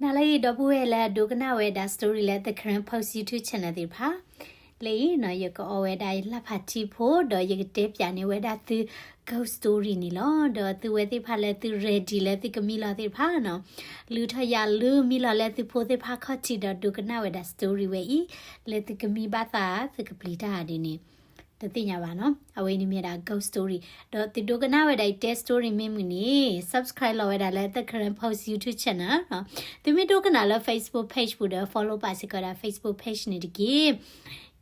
နၤလၢအဂ့ၤ ဒီပုၢ်ဝဲၢ်လၢအဒိကနၣ်ဝဲဒၣ် story လၢ The Karen Post YouTube channel သ့ၣ်တဖၣ်, လၢအံၤနီၤ ယကအီၣ်ဝဲဒၣ်ယလၢ်ဖးထံဖိ ဒီးယကတဲပၠးန့ၢ်ဝဲဒၣ်သု ghost story န့ၣ်လီၤ. ဒီးသုဝဲသ့ၣ်တဖၣ်လၢသု ready လၢသုကမံလီၤသ့ၣ်တဖၣ်နီၤ, လုၢ်ထီၣ်ယၤလုၢ်မံလီၤလၢသုဖိသ့ၣ်တဖၣ်ခီၣ်ထံးဒီးဒိကနၣ်ဝဲဒၣ် story ဝဲအံၤ, လၢသုကမံဘၣ်သး သုကပျံၤတၢ်ဒ်န့ၣ် တသ့ၣ်ညါဘၣ်နီၤ. အဝဲအံၤန့ၣ်မ့ၢ်ဒၣ် ghost story ဒီးသုဒိကနၣ်ဝဲဒၣ်အံၤ တဲ story မ့ၢ်မုာ်န့ၣ် subscribe လီၤဝဲဒၣ်လၢ The Karen Post YouTube channel နီၤ. သုမ့ၢ်ဒိကနၣ်လၢ Facebook page ပူၤဒီး follow ပာ်စ့ၢ်ကီးဒၣ် Facebook page န့ၣ်တက့ၢ်.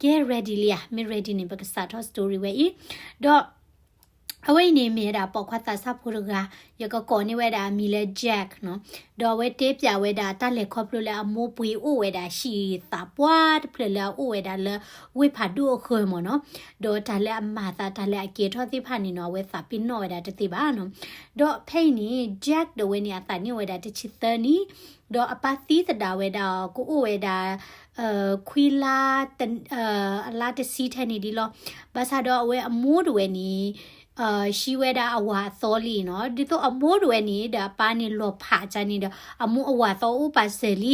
ကဲ ready လံဧါ, မ့ၢ် ready န့ၣ် ပကစးထီၣ် story ဝဲအံၤ, ဒီး အဝဲအံၤန့ၣ်မ့ၢ်ဝဲဒၣ်ပိာ်ခွါသးစၢ်ဖိတဂၤ, ယကကိးန့ၢ်ဝဲဒၣ်အမံၤလၢ Jack နီၤ. ဒီးအဝဲတဲပၠးဝဲဒၣ်တၢ်လဲၤခီဖျိလၢအမိၢ်ပှ့ၤအိၣ်ဝဲဒၣ်ဟံၣ်သးပှၢ်တဖျၢၣ်လၢအအိၣ်ဝဲဒၣ်လၢ ဝ့ၢ်ဖးဒိၣ်အဃၢၤမ့ၢ်နီၤ. ဒီးတၢ်လၢအမၤသး တၢ်လၢအကဲထီၣ်သ့ၣ်တဖၣ်န့ၣ်နီၤ အဝဲသးပ့ၤနီၣ်ဝဲဒၣ်တသ့ဘၣ်နီၤ. ဒီးဖဲအံၤန့ၣ် Jack ဒၣ်ဝဲန့ၣ် အသးနံၣ်အိၣ်ဝဲဒၣ်တဆံသၢနံၣ်, ဒီးအပၢ်သံသဒၣ်ဝဲဒၣ်အီၤ ကအိၣ်ဝဲဒၣ် ခွံလါ အလါတဆံထဲန့ၣ်ဒ်လီၤ. ဘၣ်ဆၣ်ဒီးအဝဲအမိၢ်ဒၣ်ဝဲန့ၣ် ဟံးဝဲဒၣ်အဝၤအသီလံနီၤ. ဒ်သိးအမိၢ်ဒၣ်ဝဲန့ၣ်ဒီးအပၢ်န့ၣ်လီၤဖးကန့ၣ်ဒီး အမိၢ်အဝၤသီအိၣ်ပာ်စၢၤလံ.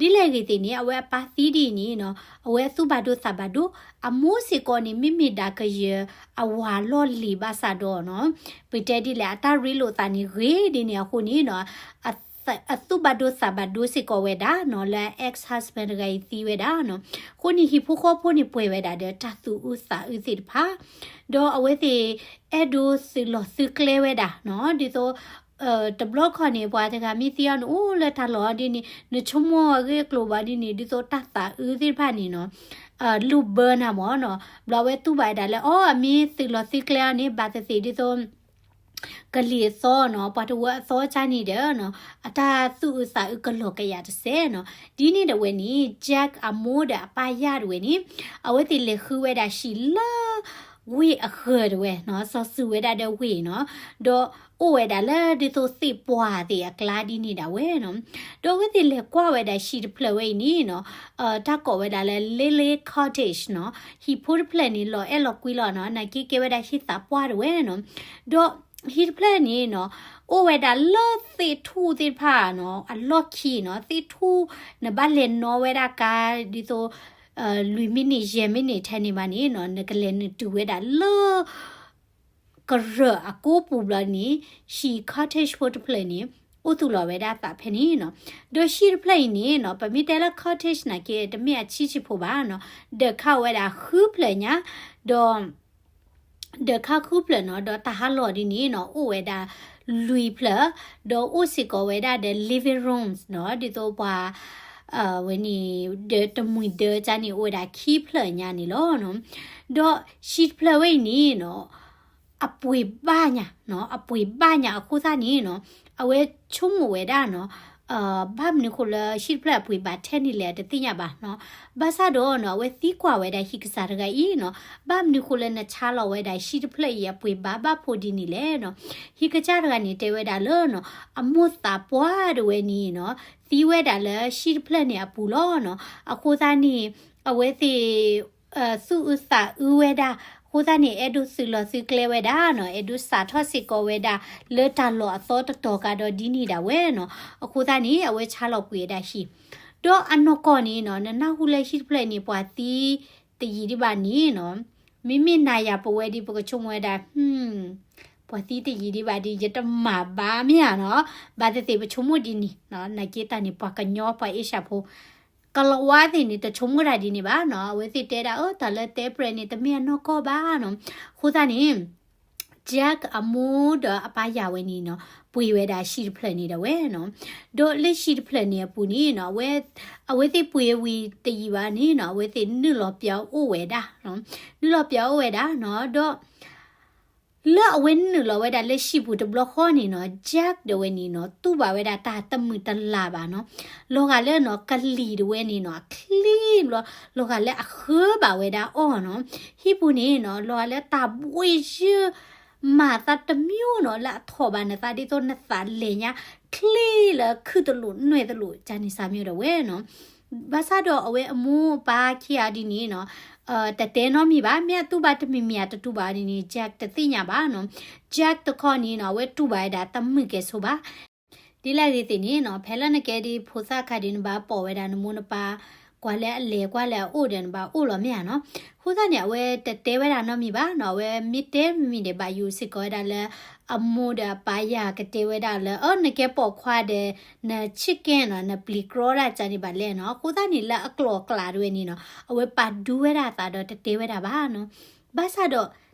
ဒ်လဲၣ်ဂ့ၤသ့ၣ်န့ၣ် အဝဲအပၢ်သံဒ်အံၤန့ၣ်နီၤ အဝဲအသူၣ်ဘၣ်ဒိသးဘၣ်ဒိ, အမိၢ်စ့ၢ်ကီးန့ၣ် မ့မ့ၢ်ဒၣ်ကယဲၢ်အဝၤလီၢ်လံၤဘၣ်ဆၣ်ဒီးနီၤ ပတဲဒ်လဲၣ် အတၢ်ရ့လိာ်သးန့ၣ်ဂ့ၤဒ်န့ၣ်အဃိန့ၣ်နီၤ အသူၣ်ဘၣ်ဒိသးဘၣ်ဒိစ့ၢ်ကီးဝဲဒၣ်နီၤ လၢ ex husband တဂၤအံၤသံဝဲဒၣ်နီၤ. အဃိန့ၣ် ဟံၣ်ဖိဃီဖိန့ၣ်ပှဲၤဝဲဒၣ်ဒီးတၢ်သူၣ်အုးသးအုးသ့ၣ်တဖၣ်, ဒီးအဝဲသ့ၣ် အဲၣ်ဒိးသုးလီၢ်သုးကျဲဝဲဒၣ်နီၤ. ဒ်သိး တဘျီခီန့ၣ် ပှၤတဂၤမ့ၢ်သံအီၤန့ၣ် အိၣ်လၢတၢ်လီၢ်ဒ်န့ၣ် နဆိကမိၣ်အဂ့ၢ်အကျိၤဘၣ်ဒ်န့ၣ် ဒ်သိးတၢ်သးအုးသ့ၣ်တဖၣ်န့ၣ်နီၤ လိၣ်ဘၢနၤမ့ၢ်နီၤ. ဘျီအဝဲတူၢ်ဘၣ်ဝဲဒၣ်လၢ အီ အမ့ၢ်သုးလီၢ်သုးကျဲအီၤန့ၣ် ဘၣ်သ့ၣ်သ့ၣ်ဒ်သိး ကလံၤအသီနီၤ ပှၤတဝၢအသီကန့ၣ်ဒီးနီၤ အတၢ်သူၣ်အုးသးအုးကလီၤကယၤတစဲးနီၤ. ဒ်န့ၣ်ဒၣ်ဝဲန့ၣ် Jack အမိၢ်ဒီးအပၢ်ယၢ်ဒၣ်ဝဲန့ၣ် အဝဲသ့ၣ်လဲၤဃုဝဲဒၣ်ဟံၣ်လၢ ဝ့ၢ်အဃၢၤဒၣ်ဝဲနီၤ စီၤစုၤဝဲဒၣ်ဒီးဝ့ၢ်နီၤ, ဒီးအိၣ်ဝဲဒၣ်လၢဒ်သိးသ့ၣ်ပှၢ်သ့ၣ်အကျါဒ်န့ၣ်ဒၣ်ဝဲနီၤ. ဒီးအဝဲသ့ၣ်လဲၤကွၢ်ဝဲဒၣ်ဟံၣ်တဖျၢၣ်ဝဲအံၤန့ၣ်နီၤ တၢ်ကိးဝဲဒၣ်လၢ Lily Cottage နီၤ. ဟံၣ်ဖိတဖျၢၣ်န့ၣ် လီၤအဲၣ်လီၤကွံလီၤနီၤ နာ်က့ကဲဝဲဒၣ်ဟံၣ်သးပှၢ်ဒၣ်ဝဲနီၤ. ဒီးဟံၣ်တဖျၢၣ်န့ၣ်နီၤ အိၣ်ဝဲဒၣ်လၢသ့ၣ်ထူၣ်သ့ၣ်တဖၣ်နီၤ အလီၢ်ခံနီၤ သ့ၣ်ထူၣ် နဘၣ်လဲၤနီၣ်ဝဲဒၣ်ကါ ဒ်သိး လွံၢ်မံးနံး ယဲၢ်မံးနံးထဲန့ၣ်ဘၣ်န့ၣ်နီၤ နကလဲၤနုာ်တုၤဝဲဒၣ်လၢ ကရၢၢ်အကိပူၤဘျီန့ၣ် ဟံၣ် cottage ဖိတဖျၢၣ်န့ၣ် အိၣ်သူၣ်လီၤဝဲဒၣ်သးဖဲန့ၣ်နီၤ. ဒီးဟံၣ်တဖျၢၣ်အံၤန့ၣ်နီၤ ပမ့ၢ်တဲလၢ cottage နာ်က့ တမ့ၢ်အဆံးဆံးဖိဘၣ်နီၤ ဒၢးခါအိၣ်ဝဲဒၣ်ဃုဖျၢၣ်ညါ, ဒီး ဒၢးခါဃုဖျၢၣ်နီၤ ဒီးတၢ်ဟးလီၢ်ဒ်န့ၣ်နီၤ အိၣ်ဝဲဒၣ်လွံၢ်ဖျၢၣ်, ဒီးအိၣ်စ့ၢ်ကီးဝဲဒၣ်ဒီး living rooms နီၤ ဒ်သိးပှၤ ဝဲန့ၣ် ဒီးတမှံၤဒၢကန့ၣ် အိၣ်ဝဲဒၣ်ခံဖျၢၣ်ညါန့ၣ်လီၤ. ဒီးဟံၣ်တဖျၢၣ်ဝဲအံၤန့ၣ်နီၤ အပှ့ၤဘၣ်ညါနီၤ အပှ့ၤဘၣ်ညါအဃိသတးန့ၣ်နီၤ အဝဲဆိကမိၣ်ဝဲဒၣ်နီၤ ဘၣ်မနုၤဃိလၢဟံၣ်တဖျၢၣ်အပှ့ၤဘၣ်ထဲန့ၣ်လဲၣ် တသ့ၣ်ညါဘၣ်နီၤ. ဘၣ်ဆၣ်ဒီးနီၤ အဝဲသံကွၢ်ဝဲဒၣ်ဟံၣ်ကစၢ်တဂၤအံၤနီၤ ဘၣ်မနုၤဃိလၢနဆါလီၤဝဲဒၣ်ဟံၣ်တဖျၢၣ်အံၤအပှ့ၤဘၣ်ဘၣ်ဖိဒ်န့ၣ်လဲၣ်နီၤ. ဟံၣ်ကစၢ်တဂၤန့ၣ်တဲဝဲဒၣ်လၢနီၤ အမိၢ်သးပှၢ်တဝဲန့ၣ်နီၤ သံဝဲဒၣ်လၢဟံၣ်တဖျၢၣ်န့ၣ်အပူၤလီၤနီၤ. အဃိသတးန့ၣ် အဝဲသ့ၣ် သူၣ်အုးသးအုးဝဲဒၣ် အဃိသတးန့ၣ် အဲၣ်ဒိးသုးလီၢ်သုးကျဲဝဲဒၣ်နီၤ အဲၣ်ဒိးစးထီၣ်စ့ၢ်ကီးဝဲဒၣ် လၢတၢ်လီၢ်အသီတတီၤကဒီးဒ်န့ၣ်ဒၣ်ဝဲနီၤ. အဃိသတးန့ၣ် အဝဲဆါလီၤကွံာ်ဝဲဒၣ်ဟံၣ် ဒီးအနီၢ်ကီၢ်န့ၣ်နီၤ နနၢ်ဟူလၢဟံၣ်တဖျၢၣ်န့ၣ် ပှၤသံတယံာ်ဒံးဘၣ်န့ၣ်နီၤ မ့မ့ၢ်နၤယၤပဝဲဒ်ပကဆိကမိၣ်ဝဲဒၣ် ပှၤသံတယံာ်ဒံးဘၣ်ဒီး ယတမၤဘၣ်မ့ၢ်ဧါနီၤ. ဘၣ်သ့ၣ်သ့ၣ်ပဆိကမိၣ်ဒ်န့ၣ်နီၤ နာ်က့တၢ်န့ၣ် ပှၤကညီပှၤအ့ၡၢၣ်ဖိ ကလၤဝါသ့ၣ်န့ၣ် တဆိကမိၣ်တၢ်ဒ်န့ၣ်ဘၣ်နီၤ. အဝဲသ့ၣ်တဲဒၣ် အၢ တၢ်လၢတဲပြဲးန့ၣ် တမ့ၢ်အနီၢ်ကီၢ်ဘၣ်နီၤ. အဃိသတးန့ၣ် Jack အမိၢ်ဒီးအပၢ်ယၤဝဲန့ၣ်နီၤ ပှ့ၤဝဲဒၣ်ဟံၣ်တဖျၢၣ်န့ၣ်ဒၣ်ဝဲနီၤ. ဒီးလၢဟံၣ်တဖျၢၣ်န့ၣ်အပူၤန့ၣ်နီၤ အဝဲသ့ၣ်ပှ့ၤဝံၤတယံာ်ဘၣ်န့ၣ်နီၤ အဝဲသ့ၣ်နုာ်လီၤပၠးအိၣ်ဝဲဒၣ် နုာ်လီၤပၠးအိၣ်ဝဲဒၣ်နီၤ ဒီး လၢအဝဲနုာ်လီၤဝဲဒၣ်လၢဟံၣ်ပူၤတဘျီဃီန့ၣ်နီၤ Jack ဒၣ်ဝဲန့ၣ်နီၤ တူၢ်ဘၣ်ဝဲဒၣ်တၢ်တမုာ်တလၤဘၣ်နီၤ. လီၤဂာ်လၢနီၤ ကလံၤဒၣ်ဝဲန့ၣ်နီၤ အချ့ဘျီ လီၤဂာ်လၢအဃၢဘၣ်ဝဲဒၣ်အီၤနီၤ. ဟံၣ်ပူၤန့ၣ်နီၤ လီၤဂာ်လၢတၢ်ဘှ့ယၢၢ် မၤသးတမံၤနီၤ လၢအထီၣ်ဘၣ်နသးဒ်သိးနသးလဲၤညါ ချ့လၢခုၣ်တလိာ်နွဲၣ်တလိာ် ကန့ၣ်စၢ်မံၤဒၣ်ဝဲနီၤ. ဘၣ်ဆၣ်ဒီးအဝဲအမိၢ်အပၢ်ခံဂၤဒ်န့ၣ်နီၤ တတဲနီတမံၤဘၣ် မ့ၢ်အတူၢ်ဘၣ်တမံၤမံၤ အတတူၢ်ဘၣ်ဒ်န့ၣ် Jack တသ့ၣ်ညါဘၣ်နီၤ. Jack တခီန့ၣ်နီၤ အဝဲတူၢ်ဘၣ်ဝဲဒၣ်တမုာ်ကဲဆိဘၣ် ဒ်လဲၣ်ဂ့ၤသ့ၣ်န့ၣ်နီၤ ဖဲလၢနကဲဒ်ဖိသၣ်ခါဒီး နဘၣ်ပိာ်ဝဲဒၣ်နမိၢ်နပၢ် ကွၢ်လၢအလဲၤကွၢ်လၢအအိၣ်ဒီး နဘၣ်အိၣ်လီၤမ့ၢ်ဧါနီၤ. အဃိသတးန့ၣ် အဝဲတတဲဝဲဒၣ်နီတမံၤဘၣ်နီၤ, အဝဲမ့ၢ်တဲမံၤမံၤဒီး ဘၣ်ယိၣ်စ့ၢ်ကီးဝဲဒၣ်လၢ အမိၢ်ဒီးအပၢ်ယၤကတဲဝဲဒၣ်လၢ အၢ နကဲပိာ်ခွါဒီး နဆ့ကဲနီၤ နပျံၤကြီဒၣ်ကန့ၣ်ဘၣ်လဲၣ်နီၤ. အဃိသတးန့ၣ် လၢအကျိၤအကျဲတဝဲန့ၣ်နီၤ အဝဲပာ်ဒူဝဲဒၣ်အသးဒီးတတဲဝဲဒၣ်ဘၣ်နီၤ. ဘၣ်ဆၣ်ဒီး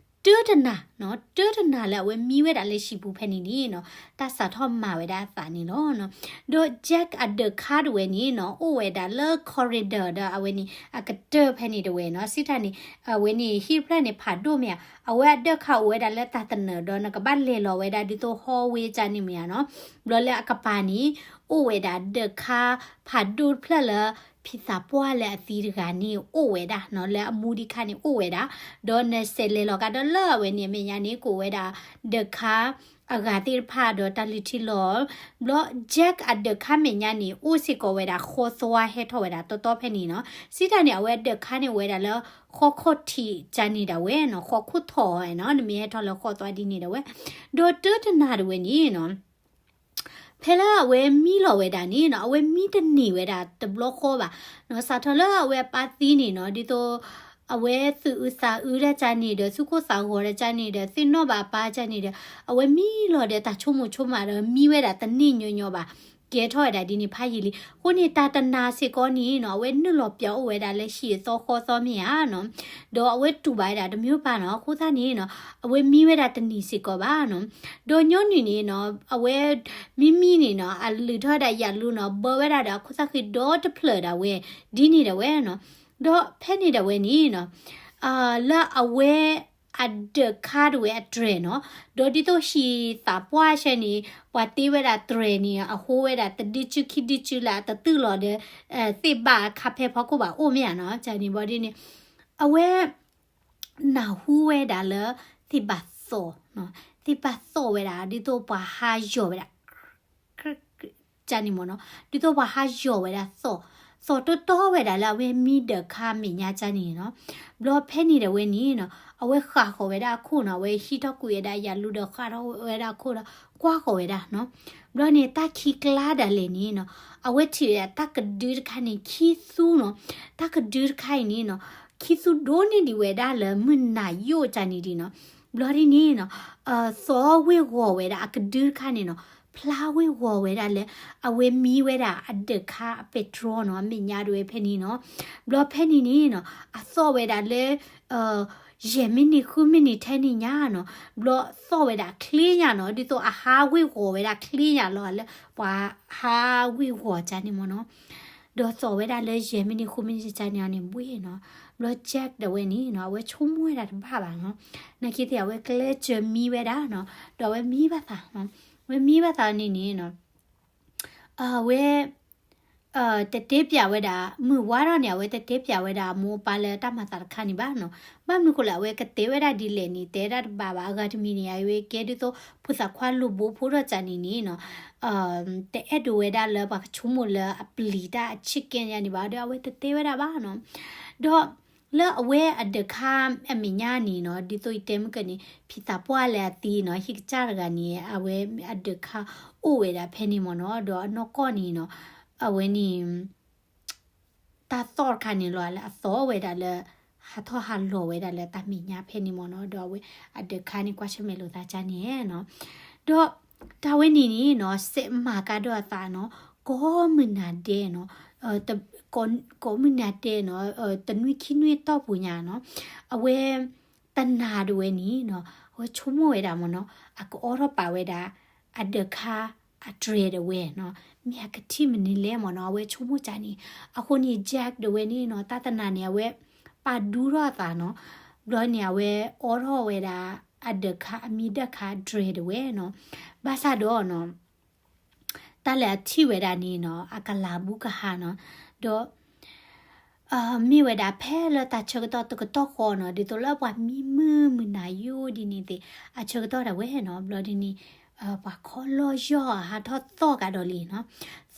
တၢတနၤနီၤ, တၢတနၤလၢအဝဲမံဝဲဒၣ်လၢဟံၣ်ပူၤဖဲန့ၣ်န့ၣ်နီၤ တၢ်စးထီၣ်မၤဝဲဒၣ်အသးန့ၣ်လီၤ. ဒီး Jack အဒၢးခါတဝဲန့ၣ်နီၤ အိၣ်ဝဲဒၣ်လၢ corridor ဒီးအဝဲန့ၣ် အကတၢၢ်ဖဲန့ၣ်တဝဲနီၤ. စံးတၢ်န့ၣ် အဝဲန့ၣ် ဟံၣ်တဖျၢၣ်န့ၣ် ဖးဒိၣ်မ့ၢ်ဧါ, အဝဲအဒၢးခါအိၣ်ဝဲဒၣ်လၢတၢ်တနၢၤဒီး နကဘၣ်လဲၤလီၤဝဲဒၣ်ဒ်သိး hallway ကန့ၣ်မ့ၢ်ဧါနီၤ. ဘျီလၢအကပၤန့ၣ် အိၣ်ဝဲဒၣ်ဒၢးခါဖးဒိၣ်တဖျၢၣ်လၢ ဖံသးပှၢ်လၢအသံတဂၤန့ၣ်အိၣ်ဝဲဒၣ်နီၤ, လၢအမူဒံးခါန့ၣ်အိၣ်ဝဲဒၣ်, ဒီးနဆဲးလဲၤလီၤကဒီးလၢအဝဲန့ၣ်အမဲာ်ညါန့ၣ် ကအိၣ်ဝဲဒၣ် ဒၢးခါအဂၤသ့ၣ်တဖၣ်ဒီးတၢ်လုၢ်ထံလီၤ. ဘျီ Jack အဒၢးခါမဲာ်ညါန့ၣ် အိၣ်စ့ၢ်ကီးဝဲဒၣ်ဃီသွါဟဲထီၣ်ဝဲဒၣ်တီတီဖဲန့ၣ်နီၤ. စံးတၢ်န့ၣ် အဝဲဒၢးခါန့ၣ်အိၣ်ဝဲဒၣ်လၢ ဃီခိၣ်ထံးကန့ၣ်ဒၣ်ဝဲနီၤ, ဃီခိၣ်ထံးနီၤ, နမ့ၢ်ဟဲထီၣ်လၢဃီသွါဒ်န့ၣ်ဒၣ်ဝဲ. ဒီးတၢတနၤတဝဲန့ၣ်နီၤ ဖဲလၢအဝဲမံလီၤဝဲဒၣ်န့ၣ်နီၤ အဝဲမံတန့ၢ်ဝဲဒၣ်တဘျီဃီဘၣ်နီၤ. စးထီၣ်လၢအဝဲအပၢ်သံန့ၣ်နီၤ ဒ်သိး အဝဲသူၣ်အုးသးအုးဒၣ်ကန့ၣ်ဒီး သူၣ်ကိၢ်သးဂီၤဒၣ်ကန့ၣ်ဒီး သ့ၣ်နီၣ်ဘၣ်အပၢ်ကန့ၣ်ဒီး အဝဲမံလီၤဒီးတၢ်ဆိကမိၣ်ဆိကမးဒီး မံဝဲဒၣ်တန့ၢ်ညီညီဘၣ်, ကဲထီၣ်ဝဲဒၣ်ဒ်န့ၣ်ဖးယံာ်လံ. အဃိန့ၣ် တၢ်တနၤစ့ၢ်ကီးန့ၣ်နီၤ အဝဲနုာ်လီၤပၠးအိၣ်ဝဲဒၣ်လၢဟံၣ်အသီဃီသီမ့ၢ်ဧါနီၤ, ဒီးအဝဲတူၢ်ဘၣ်ဝဲဒၣ်တမံၤပၢ်နီၤ. အဃိသတးန့ၣ်နီၤ အဝဲမံဝဲဒၣ်တန့ၢ်စ့ၢ်ကီးဘၣ်နီၤ. ဒီးညီနုၢ်န့ၣ်နီၤ အဝဲမံမံန့ၣ်နီၤ အလုၢ်ထီၣ်ဝဲဒၣ်ယၣ်လူနီၤ ဘၢဝဲဒၣ်ဒီးအခိၣ်သၣ်ဃံဒီတဖျၢၣ်ဒၣ်ဝဲ ဒ်န့ၣ်ဒၣ်ဝဲနီၤ. ဒီးဖဲန့ၣ်ဒၣ်ဝဲန့ၣ်နီၤ လၢအဝဲအဒၢးခါတဝဲအတြဲၤနီၤ, ဒီးဒ်သိးဟံၣ်သးပှၢ်ဆဲန့ၣ် ပှၤတ့ဝဲဒၣ်တြဲၤန့ၣ် အဟိဝဲဒၣ်တဒုစုခံဒုစုလၢအတတုၢ်လီၤဒီး သ့ၣ်ဘၣ်အခါဖဲဖီခိၣ်ဘၣ်အိၣ်မ့ၢ်ဧါနီၤ. ကန့ၣ်ဘၣ်ဒ်န့ၣ် အဝဲ နၢ်ဟူဝဲဒၣ်လၢ သ့ၣ်ဘၣ်သီၣ်, သ့ၣ်ဘၣ်သီၣ်ဝဲဒၣ် ဒ်သိးပှၤဟးယီၤဝဲဒၣ် ကန့ၣ်မ့ၢ်နီၤ, ဒ်သိးပှၤဟးယီၤဝဲဒၣ်သီၣ်, သီၣ်တီတီဝဲဒၣ်လၢအဝဲမံဒၢးခါမဲာ်ညါကန့ၣ်နီၤ. ဘျီဖဲန့ၣ်ဒၣ်ဝဲန့ၣ်နီၤ အဝဲဃၣ်ဃီၤဝဲဒၣ်အခိၣ်နီၤ, အဝဲဟံးထီၣ်ကွံာ်ဝဲဒၣ်ယၣ်လူဒီးဃၣ်ထီၣ်ဝဲဒၣ်အခိၣ်ဒီး ကွၢ်ဃီၤဝဲဒၣ်နီၤ. ဘျီန့ၣ် တၢ်ခံကျါဒၣ်လဲာ်န့ၣ်နီၤ, အဝဲထံၣ်ဝဲဒၣ်တၢ်ကဒုတခါန့ၣ် ခံသူနီၤ, တၢ်ကဒုတခါအံၤန့ၣ်နီၤ ခံသူဒိၣ်န့ၢ်ဒံးဝဲဒၣ်လၢမုၢ်နၤယိာ်ကန့ၣ်ဒံးနီၤ. ဘျီဒ်န့ၣ်နီၤ သီဝ့ၢ်ဂီၤဝဲဒၣ်အကဒုတခါန့ၣ်နီၤ, ဖျါဝ့ၢ်ဂီၤဝဲဒၣ်လၢ အဝဲမံဝဲဒၣ်အဒၢးခါအပဲတြီနီၤ အမဲာ်ညါတဝဲဖဲန့ၣ်နီၤ. ဘျီဖဲန့ၣ်န့ၣ်နီၤ အသီၣ်ဝဲဒၣ်လၢ ယဲၢ်မံးနံးဃုမံးနံးထဲန့ၣ်ညါနီၤ, ဘျီသီၣ်ဝဲဒၣ်ချ့ညါနီၤ, ဒ်သိးအဟးဝ့ၢ်ဂီၤဝဲဒၣ်ချ့ညါလီၤလၢပှၤဟးဝ့ၢ်ဂီၤကန့ၣ်မ့ၢ်နီၤ. ဒီးသီၣ်ဝဲဒၣ်လၢယဲၢ်မံးနံးဃုမံးနံးကန့ၣ်န့ၣ်ဘှ့ၣ်နီၤ. ဘျီ Jack ဒၣ်ဝဲန့ၣ်နီၤ အဝဲဆိကမိၣ်ဝဲဒၣ်တဘၣ်ဘၣ်နီၤ. နာ်က့သ့ၣ် အဝဲကျဲးစၢးမံဝဲဒၣ်နီၤ, ဒီးအဝဲမံဘၣ်သးနီၤ, အဝဲမံဘၣ်သးန့ၣ်န့ၣ်နီၤ အဝဲ တတဲပၠးဝဲဒၣ် မုၢ်ဝါထီၣ်န့ၣ် အဝဲတတဲပၠးဝဲဒၣ်အမိၢ်အပၢ်လၢတၢ်မၤသးတခါန့ၣ်ဘၣ်နီၤ. ဘၣ်မနုၤဃိလဲၣ် အဝဲကတဲဝဲဒၣ်ဒ်လဲၣ်န့ၣ် တဲဒၣ်တဘၣ်ဘၣ်. အဂၤတမံၤန့ၣ် အဝဲကဲဒ်သိး ဖိသၣ်ခွါလိာ်ဘိဖိထီၣ်ကန့ၣ်န့ၣ်နီၤ တအဲၣ်ဒိးဝဲဒၣ်လၢပှၤကဆိကမိၣ်လၢအပျံၤတၢ်အဆ့ကဲညါန့ၣ်ဘၣ်ဒီး အဝဲတတဲဝဲဒၣ်ဘၣ်နီၤ. ဒီးလၢအဝဲအဒၢးခါအမဲာ်ညါန့ၣ်နီၤ ဒ်သိးယတဲမုၢ်ကၢန့ၣ် ဖံသးပှၢ်လၢအသံနီၤ ဟံၣ်ကစၢ်တဂၤန့ၣ် အဝဲအဒၢးခါအိၣ်ဝဲဒၣ်ဖဲန့ၣ်မ့ၢ်နီၤ. ဒီးအနီၢ်ကီၢ်န့ၣ်နီၤ အဝဲန့ၣ် တၢ်သီၣ်တခါန့ၣ်လီၤလၢအသီၣ်ဝဲဒၣ်လၢ ဟးထီၣ်ဟးလီၤဝဲဒၣ်လၢတၢ်မဲာ်ညါဖဲန့ၣ်မ့ၢ်နီၤ. ဒီးအဝဲအဒၢးခါန့ၣ် ကွၢ်ဆၢၣ်မဲာ်လိာ်သးကန့ၣ်နီၤ. ဒီးတၢ်ဝဲန့ၣ်န့ၣ်နီၤ စဲးမၤကါဒီးအသးနီၤ ကိးမုၢ်နၤဒဲးနီၤ ကိးမုၢ်နၤဒဲးနီၤ တနွံခံနွံတီၢ်ပူၤညါနီၤ အဝဲ တနၤဒၣ်ဝဲန့ၣ်နီၤ အဝဲဆိကမိၣ်ဝဲဒၣ်မ့ၢ်နီၤ အကအိးထီၣ်ပာ်ဝဲဒၣ် အဒၢးခါအတြဲၤဒၣ်ဝဲနီၤ မ့ၢ်အကထံၣ်မနုၤလဲၣ်မ့ၢ်နီၤ အဝဲဆိကမိၣ်ကန့ၣ်. အဃိန့ၣ် Jack ဒၣ်ဝဲန့ၣ်နီၤ တၢ်တနၤန့ၣ် အဝဲပာ်ဒူထီၣ်အသးနီၤ ဘျီန့ၣ် အဝဲအိးထီၣ်ဝဲဒၣ် အဒၢးခါ အမံဒၢးခါတြဲၤဒၣ်ဝဲနီၤ ဘၣ်ဆၣ်ဒီးနီၤ တၢ်လၢအထံၣ်ဝဲဒၣ်န့ၣ်နီၤ အကလၤဘူးကဟါနီၤ ဒီး မ့ၢ်ဝဲဒၣ်ဖဲလၢတၢ်ဆၢကတီၢ်တကတီၢ်ဃီနီၤ ဒ်သိးလၢပှၤမံမုၢ်မုၢ်နၤယိာ်ဒ်န့ၣ်သ့ၣ် အဆၢကတီၢ်ဒၣ်ဝဲနီၤ ဘျီဒ်န့ၣ် ပှၤခီၣ်လီၢ်ယီၢ်ဟးထီၣ်သီၣ်ကဒီးလံနီၤ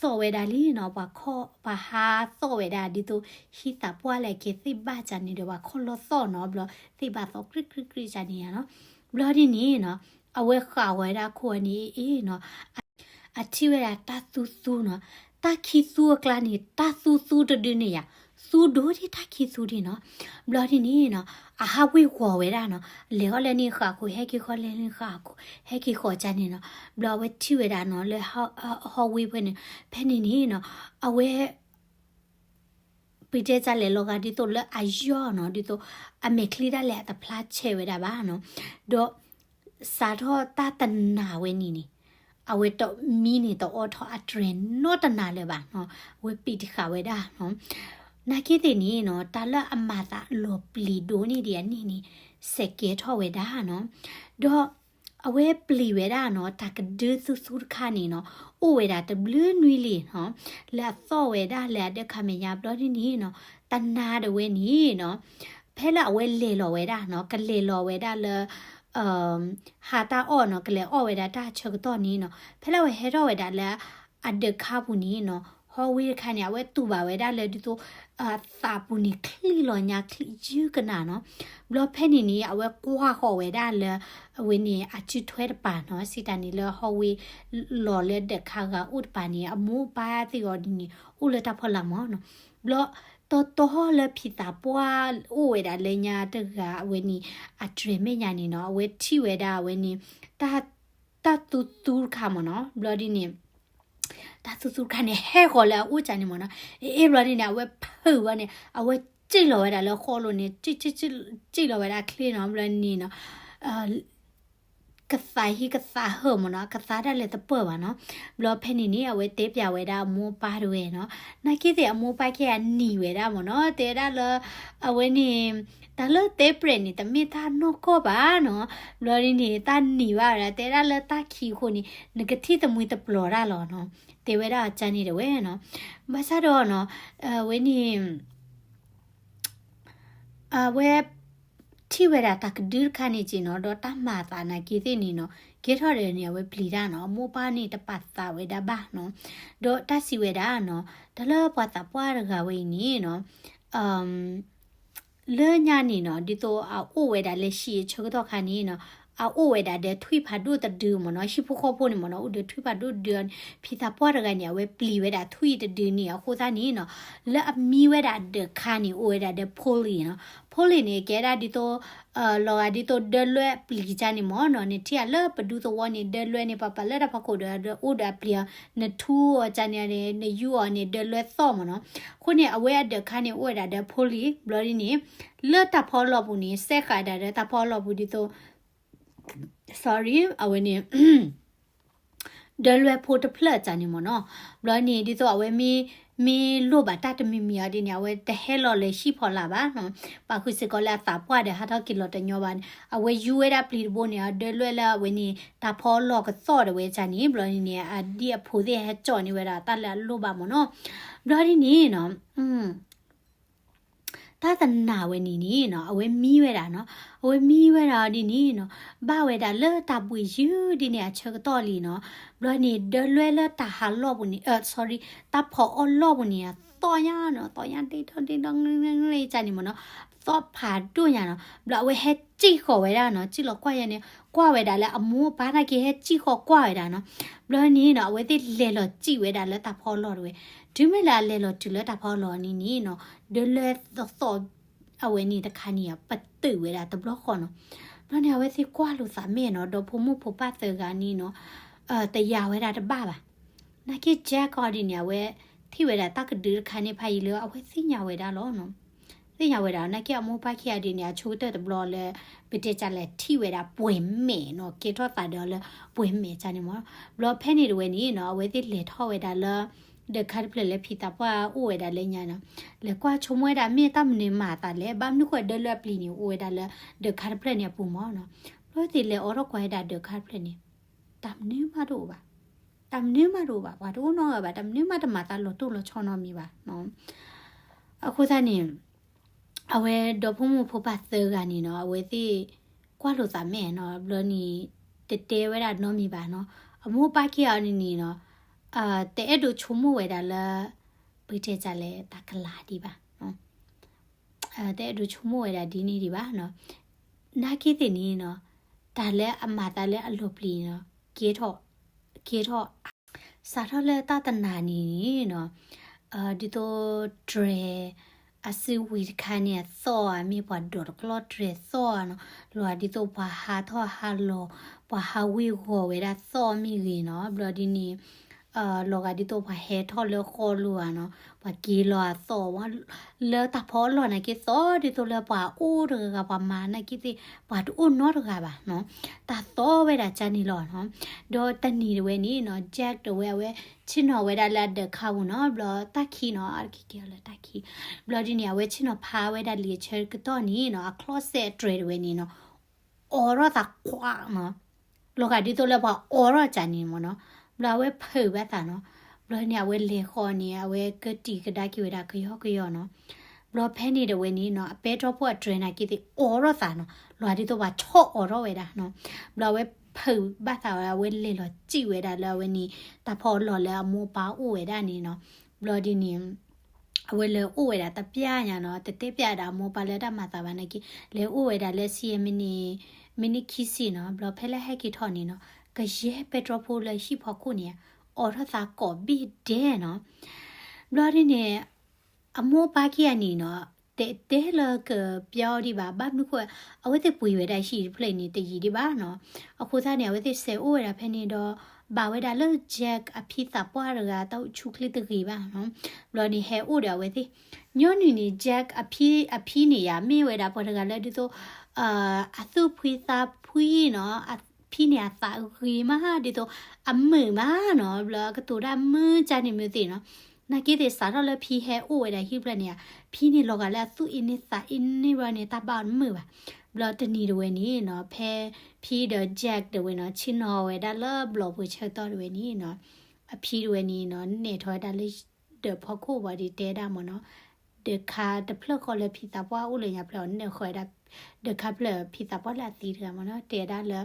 သီၣ်ဝဲဒၣ်လံနီၤ ပှၤခီၣ် ပှၤဟးသီၣ်ဝဲဒၣ်ဒ်သိး ဟံၣ်သးပှၢ်လၢအကဲသ့ၣ်ဘၣ်ကန့ၣ်ဒီး ပှၤခီၣ်လီၢ်သီၣ်နီၤ ဘျီသ့ၣ်ဘၣ်သီၣ်ကြံၢ်ကြံၢ်ကြံၢ်ကန့ၣ်နီၤ ဘျီဒ်န့ၣ်နီၤ အဝဲဃၣ်ဝဲဒၣ်ခိၣ်န့ၣ်အ့ၣ်နီၤ အထံၣ်ဝဲဒၣ်တၢ်သူသူနီၤ, တၢ်ခံသူအကျါန့ၣ် တၢ်သူသူတဒုန့ၣ်ယၤ, သူဒိၣ်ဒံးတၢ်ခံသူဒံးနီၤ. ဘျီဒ်န့ၣ်နီၤ အဟးဝ့ၤဝီၤဝဲဒၣ်နီၤ, လဲၤဃီလဲန့ၣ်ဃာ်ခိၣ် ဟဲက့ၤဃီလဲန့ၣ်ဃာ်ခိၣ် ဟဲက့ၤဃီကန့ၣ်နီၤ. ဘျီအဝဲထံၣ်ဝဲဒၣ်နီၤ လၢဟီၣ်ဝ့ၤဖဲန့ၣ်, ဖဲန့ၣ်န့ၣ်နီၤ အဝဲ ပတဲတၢ်လဲၤလီၤဂာ်ဒ်သိးလၢအယီၢ်နီၤ, ဒ်သိးအမဲာ်ချံဒၣ်လဲာ်အတဖျါဆဲးဝဲဒၣ်ဘၣ်နီၤ. ဒီးစးထီၣ်တၢ်တနာ်ဝဲန့ၣ်န့ၣ်, အဝဲတမံန့ၣ်တအိးထီၣ်အတြဲၤနီတနၤလၢၤဘၣ်နီၤ, အဝဲပံးတဃာ်ဝဲဒၣ်နီၤ. နာ်က့သ့ၣ်န့ၣ်နီၤ တၢ်လၢအမၤသးလီၤပျံၤဒိၣ်န့ၢ်ဒံးအန့ၣ်န့ၣ် စဲးကဲထီၣ်ဝဲဒၣ်နီၤ. ဒီး အဝဲပျံၤဝဲဒၣ်နီၤ တၢ်ကဒုသူသူတခါန့ၣ်နီၤ, အိၣ်ဝဲဒၣ်တဘျုးနွံလံနီၤ, လၢအသီၣ်ဝဲဒၣ်လၢအဒၢးခါမဲာ်ညါ ဘျီဒ်န့ၣ်နီၤ, တနၤဒၣ်ဝဲန့ၣ်နီၤ, ဖဲလၢအဝဲလဲၤလီၤဝဲဒၣ်နီၤ, ကလဲၤလီၤဝဲဒၣ်လၢ ဟးတၢ်အီၣ်နီၤ, ကလဲၤအီၣ်ဝဲဒၣ်တၢ်ဆၢကတီၢ်န့ၣ်နီၤ, ဖဲလၢအဝဲဟဲထီၣ်ဝဲဒၣ်လၢ အဒၢးခါပူၤန့ၣ်နီၤ, ဟီၣ်ဝ့ၤတခါန့ၣ် အဝဲတူၢ်ဘၣ်ဝဲဒၣ်လၢဒ်သိး သးပူၤန့ၣ်ချံးလီၤညါချံးယုၢ်ကနၣ်နီၤ. ဘျီဖဲန့ၣ်န့ၣ် အဝဲကွၢ်ဃီၤဝဲဒၣ်လၢ အဝဲန့ၣ် အစုထွဲတပၤနီၤ, စံးတၢ်န့ၣ်လၢဟီၣ်ဝ့ၤလီၤလၢဒၢးခါဂၤအိၣ်တပၤန့ၣ် အမိၢ်အပၢ်သ့ၣ်အီၤဒ်န့ၣ် အိၣ်လၢတၢ်ဖီလာ်မးနီၤ. ဘျီတီတီလၢဖံသးပှၢ်အိၣ်ဝဲဒၣ်လၢညါတဂၤအဝဲန့ၣ် အတြဲၤမဲာ်ညါန့ၣ်နီၤ, အဝဲထံၣ်ဝဲဒၣ်အဝဲန့ၣ် တၢ်သူသူတခါမးနီၤ, ဘျီဒ်န့ၣ် တၢ်သူသူတခါန့ၣ် ဟဲဃီၤလၢအအိၣ်ကန့ၣ်မးနီၤ, အ့ၣ်ဘျီဒ်န့ၣ် အဝဲဖုးဝဲန့ၣ် အဝဲစံၣ်လီၤဝဲဒၣ်လၢဃီလိၤန့ၣ် စံၣ်လီၤဝဲဒၣ်ချ့နီၤ, ဘျီန့ၣ်နီၤ ကသးဟံးကသးဟၢၣ်မးနီၤ, ကသးဒၣ်လဲာ်တပၢၢ်ဘၣ်နီၤ. ဘျီဖဲန့ၣ်န့ၣ် အဝဲတဲပျးဝဲဒၣ်အမိၢ်အပၢ်တဝဲနီၤ, နာ်က့သ့ၣ် အမိၢ်အပၢ်ခဲအံၤနံၤဝဲဒၣ်မးနီၤ, တဲဒၣ်လၢ အဝဲန့ၣ် တၢ်လၢတဲပြဲးန့ၣ် တမ့ၢ်တၢ်နီၢ်ကီၢ်ဘၣ်နီၤ. ဘျီဒ်န့ၣ် တၢ်နံၤဘၣ်ဝဲဒၣ် တဲဒၣ်လၢတၢ်ခံးအဃိန့ၣ် နကထံၣ်တမှံတပျီၤတၢ်လီၤနီၤ, တဲဝဲဒၣ်အကန့ၣ်တဝဲနီၤ. ဘၣ်ဆၣ်ဒီးနီၤ အဝဲန့ၣ် အဝဲ ထံၣ်ဝဲဒၣ်တၢ်ကဒုတခါန့ၣ်က့နီၤ, ဒီးတၢ်မၤအသးနာ်က့သ့ၣ်န့ၣ်နီၤ, ကဲထီၣ်ဒီးန့ၣ် အဝဲပျံၤတၢ်နီၤ, အမိၢ်အပၢ်န့ၣ်တပာ်သးဝဲဒၣ်ဘၣ်နီၤ. ဒီးတၢ်စံးဝဲဒၣ်နီၤ, တၢ်လၢပှၤသးပှၢ်တဂၤဝဲအံၤန့ၣ်နီၤ လၢညါန့ၣ်နီၤ ဒ်သိးအအိၣ်ဝဲဒၣ်လၢဟံၣ်အဆၢကတီၢ်ခါန့ၣ်နီၤ, အအိၣ်ဝဲဒၣ်ဒီးထွံၣ်ဖးဒိၣ်တဒုမ့ၢ်နီၤ, ဟံၣ်ဖိဃီဖိန့ၣ်မ့ၢ်နီၤ အိၣ်ဒီးထွံၣ်ဖးဒိၣ်တဒုန့ၣ်, ဖံသးပှၢ်တဂၤန့ၣ် အဝဲပျံၤဝဲဒၣ်ထွံၣ်တဒုန့ၣ် အဃိသတးန့ၣ်နီၤ, လၢအမံဝဲဒၣ်ဒၢးခါန့ၣ် အိၣ်ဝဲဒၣ်ဒီးဖိလံၤနီၤ. ဖိလံၤန့ၣ် ကဲဒၣ်ဒ်သိး လီၤဂာ်ဒ်သိးဒၢလွဲအပျံၤကန့ၣ်မ့ၢ်နီၤ, နထံၣ်အလၢပဒူသဝီန့ၣ် ဒၢလွဲန့ၣ် ပှၤပာ်လၢတၢ်ဖီခိၣ်ဒီး အိၣ်ဒီးအပျံၤအီၤ, နထူအီၤကန့ၣ်န့ၣ် နယူအီၤန့ၣ် ဒၢလွဲသီၣ်မ့ၢ်နီၤ. အဃိန့ၣ် အဝဲအဒၢးခါန့ၣ် အိၣ်ဝဲဒၣ်ဒီးဖိလံၤ, ဘျီဒ်န့ၣ် လၢတၢ်ဖီလီၢ်ပူၤန့ၣ် စဲဃာ်ဒၣ်ဒီးတၢ်ဖီလီၢ်ပူၤဒ်သိး sorry အဝဲန့ၣ် ဒၢလွဲဖိတဖျၢၣ်ကန့ၣ်မ့ၢ်နီၤ. ဘျီန့ၣ် ဒ်သိးအဝဲမ့ၢ် မ့ၢ်လိၣ်ဘၣ်တၢ်တမံၤမံၤအီၤဒ်န့ၣ် အဝဲတဟဲလီၤလၢဟံၣ်ဖီလာ်ဘၣ်နီၤ. ပာ်ဃုာ်စ့ၢ်ကီးလၢအသးပှၢ်ဒီးဟးထီၣ်က့ၤလီၤတညီဘၣ်န့ၣ် အဝဲယူဝဲဒၣ်ပျံၤတဘိန့ၣ် အဒၢလွဲလၢအဝဲန့ၣ် တၢ်ဖီလီၢ်ကသီၣ်ဒၣ်ဝဲကန့ၣ် ဘျီန့ၣ်န့ၣ် အဒ်အဖိသ့ၣ်ဟဲကၠီၣ်န့ၢ်ဝဲဒၣ်တၢ်လၢအလိၣ်ဘၣ်မ့ၢ်နီၤ. ဘျီဒ်န့ၣ်နီၤ တၢ်တနာ်ဝဲန့ၣ်န့ၣ်နီၤ အဝဲမံဝဲဒၣ်နီၤ. အဝဲမံဝဲဒၣ်ဒ်န့ၣ်နီၤ ဘၣ်ဝဲဒၣ်လၢတၢ်ဘှံးယုၢ်ဒ်န့ၣ်အဆၢကတီၢ်လံနီၤ. ဘျီန့ၣ် ဒၢလွဲလၢတၢ်ဟးလီၢ်ပူၤန့ၣ် အ sorry တၢ်ဖီအီၣ်လီၢ်ပူၤန့ၣ် သီၣ်ညါနီၤ သီၣ်ညါဒ့ဒီဒ့ဒီကန့ၣ်ကန့ၣ်ကန့ၣ်မ့ၢ်နီၤ သီၣ်ဖးဒိၣ်ညါနီၤ. ဘျီအဝဲဟဲစံၣ်ဃီၤဝဲဒၣ်နီၤ စံၣ်လီၤကွၢ်ယဲန့ၣ် ကွၢ်ဝဲဒၣ်လၢအမိၢ်အပၢ်နာ်က့ဟဲစံၣ်ဃီၤကွၢ်ဝဲဒၣ်နီၤ. ဘျီန့ၣ်နီၤ အဝဲသ့ၣ်လဲၤလီၤစံၣ်ဝဲဒၣ်လၢတၢ်ဖီအီၣ်လီၢ်တဝဲ တုၤမ့ၢ်လၢအလဲၤလီၤတုၤလၢတၢ်ဖီအီၣ်လီၢ်န့ၣ်န့ၣ်နီၤ ဒၢလွဲသီၣ်သီၣ် အဝဲန့ၣ်တခါန့ၣ် ပတုာ်ဝဲဒၣ်တဘျီဃီနီၤ. ဘျီန့ၣ် အဝဲသ့ၣ်ကွၢ်လိာ်သးမဲာ်နီၤ ဒီဖိမိၢ်ဖိပၢ်သၢဂၤန့ၣ်နီၤ တယာ်ဝဲဒၣ်တဘၣ်ဘၣ်. နာ်က့ Jack အီၤဒ်န့ၣ် အဝဲထံၣ်ဝဲဒၣ်တၢ်ကဒုတခါန့ၣ်ဖးယံာ်လၢအဝဲသ့ၣ်ညါဝဲဒၣ်လီၤနီၤ. သ့ၣ်ညါဝဲဒၣ် နာ်က့အမိၢ်ပၢ်ခံဂၤဒ်န့ၣ် အဆိကတၢၢ်တဘျီလၢ ပတဲကလဲၤထံၣ်ဝဲဒၣ်ပှဲၤမဲာ်နီၤ ကဲထီၣ်သးဒီးလၢပှဲၤမဲာ်ကန့ၣ်မ့ၢ်. ဘျီဖဲန့ၣ်တဝဲန့ၣ်နီၤ အဝဲသ့ၣ်လဲၤထီၣ်ဝဲဒၣ်လၢ ဒၢးခါတဖျၢၣ်လၢဖံသးပှၢ်အိၣ်ဝဲဒၣ်လၢညါနီၤ. လဲၤကွၢ်ဆိကမိၣ်ဝဲဒၣ်မ့ၢ်တၢ်မနုၤမၤအသးလဲၣ် ဘၣ်မနုၤဃိဒၢလွဲအပျံၤန့ၣ် အိၣ်ဝဲဒၣ်လၢဒၢးခါတဖျၢၣ်န့ၣ်အပူၤမ့ၢ်နီၤ. ဘျီသ့ၣ်လဲၤအိးထီၣ်ကွၢ်ဝဲဒၣ်ဒၢးခါတဖျၢၣ်န့ၣ် တၢ်မနုၤမးတအိၣ်ဘၣ်. တၢ်မနုၤမးတအိၣ်ဘၣ် ပှၤတအိၣ်နီတဂၤဘၣ် တၢ်မနုၤမးတမၤသးလီၤတိၢ်လီၤဆီနီတမံၤဘၣ်. အဃိသတးန့ၣ် အဝဲဒီဖိမိၢ်ဖိပၢ်သၢဂၤန့ၣ်နီၤ အဝဲသ့ၣ်ကွၢ်လိာ်သးမဲာ်နီၤ ဘျီန့ၣ် တတဲဝဲဒၣ်နီတမံၤဘၣ်နီၤ. အမိၢ်ပၢ်ခံဂၤန့ၣ်နီၤ တအဲၣ်ဒိးဆိကမိၣ်ဝဲဒၣ်လၢ ပတဲတၢ်လဲၣ်တၢ်ကလၤဒံးဘၣ်နီၤ. တအဲၣ်ဒိးဆိကမိၣ်ဝဲဒၣ်ဒ်န့ၣ်ဒံးဘၣ်နီၤ. နာ်က့သ့ၣ်န့ၣ်နီၤ တၢ်လၢအမၤသးလၢအလီၤပျံၤန့ၣ်နီၤ ကဲထီၣ် ကဲထီၣ် စးထီၣ်လၢတၢ်တနၤန့ၣ်နီၤ, ဒ်သိးတြဲၤအစုဝံၤတခါန့ၣ် အသီၣ်ဧါ မ့ၢ်ပှၤဒိးတကျီၢ်တြဲၤသီၣ်ဧါနီၤ, လီၤဂာ်ဒ်သိးပှၤဟးထီၣ်ဟးလီၤ, ပှၤဟးဝ့ၤဂီၤဝဲဒၣ်သီၣ်မ့ၢ်ဂ့ၤနီၤ, ဘျီဒ်န့ၣ် လီၤဂာ်ဒ်သိးပှၤဟဲထီၣ်လၢဃီလိၤဧါနီၤ, ပှၤက့ၤလီၤအသီၣ်, လၢတၢ်ဖီအလီၢ်နာ်က့သီၣ်ဒ်သိးလၢပှၤအိၣ်တဂၤဂၤ ပှၤမၤနာ်က့သ့ၣ် ပှၤတအိၣ်နီတဂၤဘၣ်နီၤ, တၢ်သီၣ်ဝဲဒၣ်ကန့ၣ်လီၤနီၤ. ဒီးတနံၤတဝဲန့ၣ်နီၤ Jack တဝဲ အဝဲဆ့ၣ်နီၤဝဲဒၣ်လၢအဒၢးခါပူၤနီၤ, ဘျီတၢ်ခံနီၤ အက့ၤက့ၤအီၤလၢတၢ်ခံ, ဘျီဒ်န့ၣ် အဝဲဆ့ၣ်နီၤဖးဝဲဒၣ်လံာ်အဆၢကတီၢ်န့ၣ်နီၤ အ closet အတြဲၤတဝဲန့ၣ်နီၤ အိးထီၣ်သးကွးနီၤ, လီၤဂာ်ဒ်သိးလၢပှၤအိးထီၣ်ကန့ၣ်မ့ၢ်နီၤ, ဘျီအဝဲဖုးဘၣ်သးနီၤ, ဘျီန့ၣ် အဝဲလဲၤဃီန့ၣ် အဝဲကတံာ်ကဒါက့ၤဝဲဒၣ်ကယီကယီနီၤ, ဘျီဖဲန့ၣ်တဝဲန့ၣ်နီၤ အပဲတြီဖိအတြဲၤနာ်က့သ့ၣ်အိးထီၣ်သးနီၤ, လီၤဂာ်ဒ်သိးပှၤဆီၣ်အိးထီၣ်ဝဲဒၣ်နီၤ, ဘျီအဝဲဖုးဘၣ်သးဝဲ အဝဲလဲၤလီၤစံၣ်ဝဲဒၣ်လၢအဝဲန့ၣ် တၢ်ဖီအလီၢ်လၢအမိၢ်အပၢ်အိၣ်ဝဲဒၣ်န့ၣ်နီၤ, ဘျီဒ်န့ၣ် အဝဲလဲၤအိၣ်ဝဲဒၣ်တပျၢ်ညါနီၤ, တတဲပျၢ်ဒၣ်အမိၢ်အပၢ်လၢတၢ်မၤသးဘၣ်နာ်က့, လဲၤအိၣ်ဝဲဒၣ်လၢ ဆံယဲၢ် မံးနံးခံဆံနီၤ, ဘျီဖဲလၢဟဲက့ၤထီၣ်န့ၣ်နီၤ ကယဲၢ်ပဲတြီဖိလၢဟံၣ်ဖီခိၣ်န့ၣ် အိးထီၣ်သးကိးဘ့ၣ်ဒဲးနီၤ, ဘျီဒ်န့ၣ် အမိၢ်အပၢ်ခံဂၤန့ၣ်နီၤ တတဲလၢကပျီဒံးဘၣ်, ဘၣ်မနုၤဃိ အဝဲသ့ၣ်ပှ့ၤဝဲဒၣ်ဟံၣ်တဖျၢၣ်န့ၣ် တယံာ်ဒံးဘၣ်နီၤ, အဃိသတးန့ၣ် အဝဲသ့ၣ်စဲးအိၣ်ဝဲဒၣ်ဖဲန့ၣ်ဒီး ဘၣ်ဝဲဒၣ်လၢ Jack အဖံသးပှၢ်တဂၤ တၢ်အိၣ်ဆူၣ်ချ့တဂ့ၤဘၣ်နီၤ, ဘျီန့ၣ်ဟဲအိၣ်ဒီးအဝဲသ့ၣ်, ညီနုၢ်န့ၣ် Jack အဖံ အဖံန့ၣ်ယါ မ့ၢ်ဝဲဒၣ်ပှၤတဂၤလၢဒ်သိး အသူၣ်ဖှံသးဖှံနီၤ, အဖံန့ၣ်အသးဂ့ၤမး ဒ်သိး အမုာ်မးနီၤ, ဘျီအကတိၤတၢ်မုာ်ကန့ၣ်မ့ၢ်သ့ၣ်နီၤ, နာ်က့သ့ၣ်စးထီၣ်လၢဖံဟဲအိၣ်ဝဲဒၣ်ဟံၣ်တဖျၢၣ်န့ၣ်ဧါ, ဖံန့ၣ်လီၤဂာ်လၢအသူၣ်အ့န့သးအ့န့ဘျီန့ၣ် တၢ်ဘၣ်အီၤတမုာ်ဘၣ်, ဘျီတနံၤတဝဲန့ၣ်နီၤ ဖဲဖံဒီး Jack တဝဲနီၤ ဆ့ၣ်နီၤဝဲဒၣ်လၢဘျီပူၤဆၢကတီၢ်တဝဲန့ၣ်နီၤ, အဖံတဝဲန့ၣ်နီၤ နဲၣ်ထီၣ်ဝဲဒၣ်လၢ ဒၢးဖီခိၣ်ဘၣ်ဒီးတဲဒၣ်မ့ၢ်နီၤ, ဒၢးခါတဖျၢၣ်ဃီလၢဖံသးပှၢ်အိၣ်လၢညါဖျၢၣ်အီၤ နဲၣ်ဃီဝဲဒၣ် ဒၢးခါဖျၢၣ်ဖံသးပှၢ်လၢအသံတဂၤမ့ၢ်နီၤ, တဲဒၣ်လၢ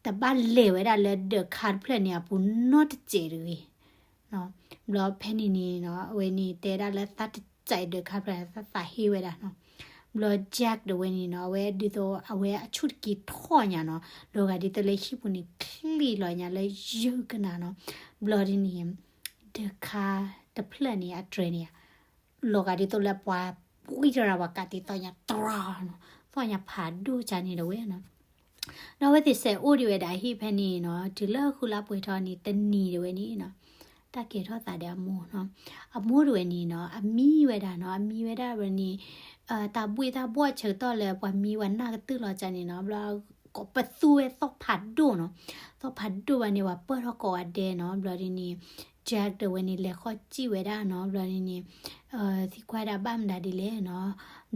တဘၣ်လဲၤဝဲဒၣ်လၢဒၢးခါတဖျၢၣ်န့ၣ်အပူၤနီတစဲးတဂ့ၤ ဘျီဖဲန့ၣ်န့ၣ်နီၤ အဝဲန့ၣ်တဲဒၣ်လၢသးတစဲး ဒၢးခါဖျၢၣ်န့ၣ် သးဟ့ဝဲဒၣ်နီၤ, ဘျီ Jack တဝဲန့ၣ်နီၤ အဝဲဒ်သိးအဝဲအဆူၣ်တက့ၤထီၣ်ညါနီၤ, လီၤဂာ်ဒ်သိးလၢဟံၣ်ပူၤန့ၣ် ချံးလီၤညါလၢယုၢ်ကနၤနီၤ, ဘျီဒ်န့ၣ် ဒၢးခါတဖျၢၣ်န့ၣ် အတြဲၤန့ၣ် လီၤဂာ်ဒ်သိးလၢပှၤပှံတရၣ် ပှၤကးတံာ်သီၣ်ညါတရၣ်နီၤ, သီၣ်ညါဖးဒိၣ်ကန့ၣ်တဝဲနီၤ, ဒီးအဝဲသ့ၣ်စဲးအိၣ်ဒံးဝဲဒၣ်ဟံၣ်ဖဲန့ၣ်နီၤ, တုၤလၢဃုလါပှဲၤထီၣ်န့ၣ် တနံၤတဝဲန့ၣ်နီၤ, တၢ်ကဲထီၣ်သးဒီးအမိၢ်နီၤ, အမိၢ်တဝဲန့ၣ်နီၤ အမံဝဲဒၣ်နီၤ, အမံဝဲဒၣ်ဝဲန့ၣ် တၢ်ဘှ့ၣ်တၢ်ဘှီၣ်ဆၢကတီၢ်လၢပှၤမံဝဲနၢ်ကတုၢ်လီၤကန့ၣ်နီၤ, ဘျီကိးပသူဝဲသီၣ်ဖးဒိၣ်နီၤ, သီၣ်ဖးဒိၣ်ဘၣ်န့ၣ် ပှၤပၢၢ်ထီၣ်ကိးဂၤဒဲးနီၤ, ဘျီဒ်န့ၣ် Jack တဝဲန့ၣ် လဲၤဃီၣ်စံၣ်ဝဲဒၣ်နီၤ, ဘျီဒ်န့ၣ် သံကွၢ်ဒၣ်ဘၣ်မနုၤဒ်လဲၣ်နီၤ,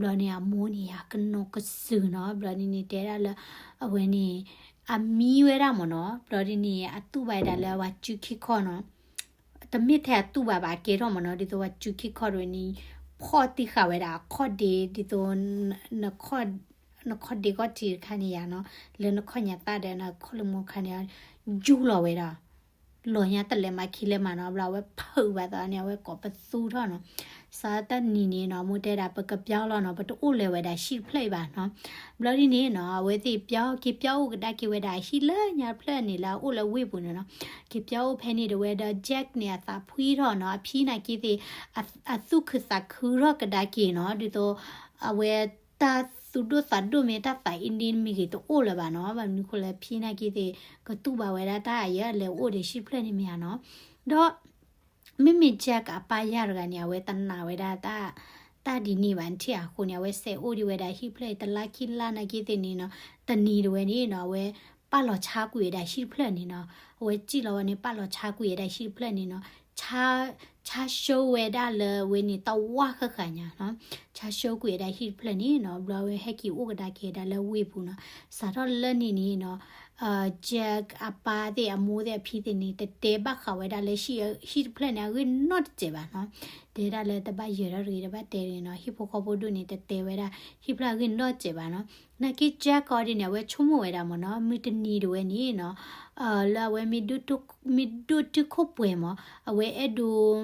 ဘျီန့ၣ် အမိၢ်န့ၣ် အကနိးကစုာ်နီၤ, ဘျီဒ်န့ၣ် တဲဒၣ်လၢ အဝဲန့ၣ် အမံဝဲဒၣ်မ့ၢ်နီၤ, ဘျီဒ်န့ၣ် အတူၢ်ဘၣ်ဝဲဒၣ်လၢပှၤစုခံခီနီၤ, တမ့ၢ်ထဲအတူၢ်ဘၣ်ဘၣ် အကဲထီၣ်မ့ၢ်နီၤ, ဒ်သိးပှၤစုခံခီတဝဲန့ၣ် ဖီၣ်တံၢ်ဃာ်ဝဲဒၣ်အခီၣ်ဒ့ ဒ်သိး နခီၣ်ဒ့ခီၣ်ထံးတခါန့ၣ်ယါနီၤ, လၢနခီၣ်ညါသၣ်ဒီးနခီၣ်လၢမိၢ်ခါန့ၣ် ယူၢ်လီၤဝဲဒီး လီၤညါတလဲၤမၤခံလဲၤမၤနီၤ, ဘျီအဝဲဖုးဘၣ်သးန့ၣ် အဝဲကိးပသူထီၣ်နီၤ, စးတနံၤန့ၣ်နီၤ မိၢ်တဲဒၣ် ပကပျီလီၤနီၤ, ပတအိၣ်လဲၤဝဲဒၣ်ဟံၣ်တဖျၢၣ်အံၤဘၣ်နီၤ, ဘျီဒ်န့ၣ်နီၤ အဝဲသ့ၣ်ပျီ က့ၤပျီအိၣ်ကဒါက့ၤဝဲဒၣ်ဟံၣ်လၢညါတဖျၢၣ်န့ၣ် လၢအအိၣ်လၢဝ့ၢ်ပူၤန့ၣ်နီၤ, က့ၤပျီအိၣ်ဖဲန့ၣ်တဝဲဒီး Jack န့ၣ် အသးဖှံထီၣ်နီၤ, အဖံနာ်က့သ့ၣ် အသူၣ်ခုသးခုထီၣ်ကဒါက့ၤနီၤ, ဒ်သိး အဝဲတၢ်သူၣ်ဒိၣ်သးဒိၣ်မ့ၢ်တၢ်သးအ့န့မ့ၢ်ဂ့ၤတအိၣ်လၢၤဘၣ်နီၤ, ဘၣ်မနုၤဃိလၢဖံနာ်က့သ့ၣ် ကတူၢ်ဘၣ်ဝဲဒၣ်တၢ်အယၢ်လဲၤအိၣ်ဒီးဟံၣ်တဖျၢၣ်န့ၣ်မ့ၢ်ဧါနီၤ, ဒီး မ့မ့ၢ် Jack အပၢ်ယၤတဂၤန့ၣ် အဝဲတနာ်ဝဲဒၣ်တၢ် တၢ်ဒ်န့ၣ်ဘၣ် နထံၣ်အဃိန့ၣ် အဝဲစဲးအိၣ်ဒံးဝဲဒၣ်ဟံၣ်တဖျၢၣ်အံၤ တလါခံလါနာ်က့သ့ၣ်န့ၣ်နီၤ, တနံၤတဝဲန့ၣ်နီၤ အဝဲပာ်လီၤဆါကွံာ်ဝဲဒၣ်ဟံၣ်တဖျၢၣ်န့ၣ်နီၤ, အဝဲစံၣ်လီၤဝဲန့ၣ် ပာ်လီၤဆါကွံာ်ဝဲဒၣ်ဟံၣ်တဖျၢၣ်န့ၣ်နီၤ, ဆါ ဆါရှုံးဝဲဒၣ်လၢဝဲန့ၣ်တဝၢ်ဃၣ်ဃၣ်ညါနီၤ, ဆါရှုံးကွံာ်ဝဲဒၣ်ဟံၣ်တဖျၢၣ်န့ၣ်နီၤ, ဘျီဝဲဟဲက့ၤအိၣ်ကဒါက့ၤဝဲဒၣ်လၢဝ့ၢ်ပူၤနီၤ, စးထီၣ်လၢန့ၣ်န့ၣ်နီၤ Jack အပၢ်သ့ၣ်အမိၢ်သ့ၣ်အဖံသ့ၣ်န့ၣ် တတဲဘၣ်ဃးဝဲဒၣ်လၢဟံၣ်တဖျၢၣ်န့ၣ် အဂ့ၢ်နီတစဲးဘၣ်နီၤ, တဲဒၣ်လၢတဘၣ်ယၢၤထီၣ်တဂ့ၤ တဘၣ်တဲတဂ့ၤနီၤ, ဟံၣ်ဖိဃီဖိဒိၣ်န့ၣ် တတဲဝဲဒၣ် ဟံၣ်တဖျၢၣ်အဂ့ၢ်နီတစဲးဘၣ်နီၤ, နာ်က့ Jack အီၤဒ်န့ၣ် အဝဲဆိကမိၣ်ဝဲဒၣ်မ့ၢ်နီၤ, မုၢ်တနံၤတဝဲန့ၣ်နီၤ လၢအဝဲ မ့ၢ်ဒိၣ်တုာ်ခိၣ်ပှဲၤမး အဝဲအဲၣ်ဒိး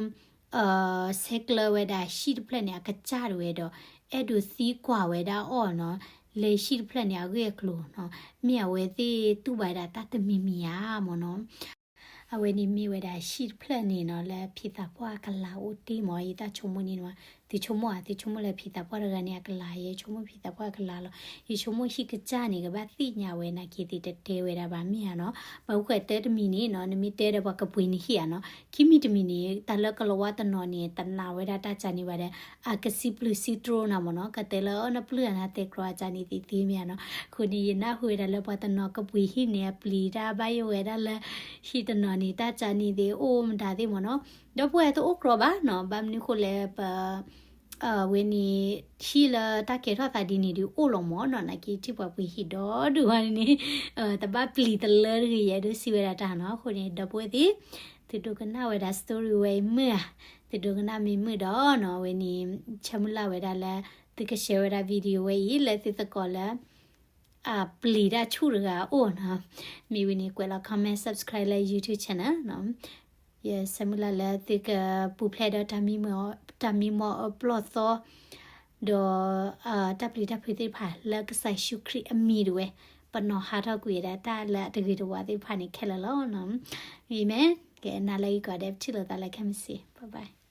ဆဲးကျၢဝဲဒၣ်ဟံၣ်တဖျၢၣ်န့ၣ် အကစၢ်တဝဲဒီး အဲၣ်ဒိးသံကွၢ်ဝဲဒၣ်အီၤနီၤ, လၢဟံၣ်တဖျၢၣ်န့ၣ် အဂ့ၢ်အကျိၤနီၤ, မ့ၢ်အဝဲသ့ၣ်တူၢ်ဘၣ်ဝဲဒၣ်တၢ်တမံၤမံၤဧါမ့ၢ်နီၤ. အဝဲန့ၣ်မ့ၢ်ဝဲဒၣ်ဟံၣ်တဖျၢၣ်န့ၣ်နီၤ လၢဖံသးပှၢ်အကလၤအိၣ်တ့ၢ်မး ယတၢ်ဆိကမိၣ်န့ၣ်နီၤ. သုဆိကမိၣ်ဧါ, သုဆိကမိၣ်လၢဖံသးပှၢ်တဂၤန့ၣ်အကလၤ, ယဆိကမိၣ်ဖံသးပှၢ်အကလၤလီၤ. ယဆိကမိၣ်ဟံၣ်ကစၢ်န့ၣ် ကဘၣ်သ့ၣ်ညါဝဲနာ်က့ၤသ့ၣ်တတဲဝဲဒၣ်ဘၣ်မ့ၢ်ဧါနီၤ. ဘၣ်ဃုာ်တၢ်တမံၤန့ၣ်နီၤ နမ့ၢ်တဲဒီးပှၤကပှ့ၤနဟံၣ်ဧါနီၤ. ခံမံၤတမံၤန့ၣ် တၢ်လၢကလီၤဝါတနီၤန့ၣ် တနာ်ဝဲဒၣ်တၢ်ကၢ်န့ၣ်ဘၣ်ဒီး အကစံးပျုၢ်စံးတြိနၤမ့ၢ်နီၤ. ကတဲလၢနပျုၢ်အနၤတဲကြီအကၢ်န့ၣ်သ့ၣ်သ့မ့ၢ်ဧါနီၤ. အဃိန့ၣ် ယနၢ်ဟူဝဲဒၣ်လၢပှၤတနီၤကပှ့ၤဟံၣ်န့ၣ် အပျံၤတၢ်ဘၣ်ယိၣ်ဝဲဒၣ်လၢ ဟံၣ်တနီၤန့ၣ် တၢ်ကၢ်န့ၣ်သ့ၣ်အိၣ်မတၤသ့ၣ်မ့ၢ်နီၤ. ဒီပုၢ်ဝဲၢ်တအိၣ်ကြီဘၣ်နီၤ. ဘၣ်မနုၤဃိလဲၣ် ပ ဝဲန့ၣ် ဟံၣ်လၢတၢ်ကဲထီၣ်သးဒ်န့ၣ်ဒုးအိၣ်လီၤမ့ၢ်နီၤ. နာ်က့ထံၣ်ပှၤပှ့ၤဟံၣ်ဒီဒုးဝဲန့ၣ် တဘၣ်ပျံၤတလၢတဂ့ၤ ယအဲၣ်ဒိးစံးဝဲဒၣ်တၢ်နီၤ. အဃိန့ၣ် ဒီပုၢ်ဝဲၢ်သ့ၣ် သုဒိကနၣ်ဝဲဒၣ် story ဝဲအံၤမုာ်ဧါ, သုဒိကနၣ်မ့ၢ်မုာ်ဒီးနီၤ ဝဲန့ၣ် ဆၢမုၢ်လၢ်ဝဲဒၣ်လၢ သုက share ဝဲဒၣ် video ဝဲအံၤ လၢသုသကိးလၢ အပျံၤတၢ်ဆူၣ်တဂၤအအိၣ်နီၤ. မ့ၢ်ဝံၤန့ၣ် ကွဲးလီၤ comment, subscribe လၢ YouTube channel နီၤ. ယဆၢမုၢ်လၢ်လၢသုကပူၤဖျဲးဒီး တၢ်မံမီၢ်အပျီၢ်သီ ဒီး တၢ်ပျံၤတၢ်ဖုးသ့ၣ်တဖၣ် လၢကစၢ်ယ့ၣ်ၡူးခရံာ်အမံၤဒၣ်ဝဲ ပနီၤဟးထီၣ်ကွံာ်ဝဲဒၣ်တၢ်လၢအတဂ့ၤတဝါသ့ၣ်တဖၣ်န့ၣ်ခဲလၢာ်လီၤ. အၤမ့ၣ်. ကဲနၤလၢအံၤကိးဂၤဒဲး ပထံၣ်လိာ်သးလၢခဲမုၢ်ဆ့ၣ် bye bye.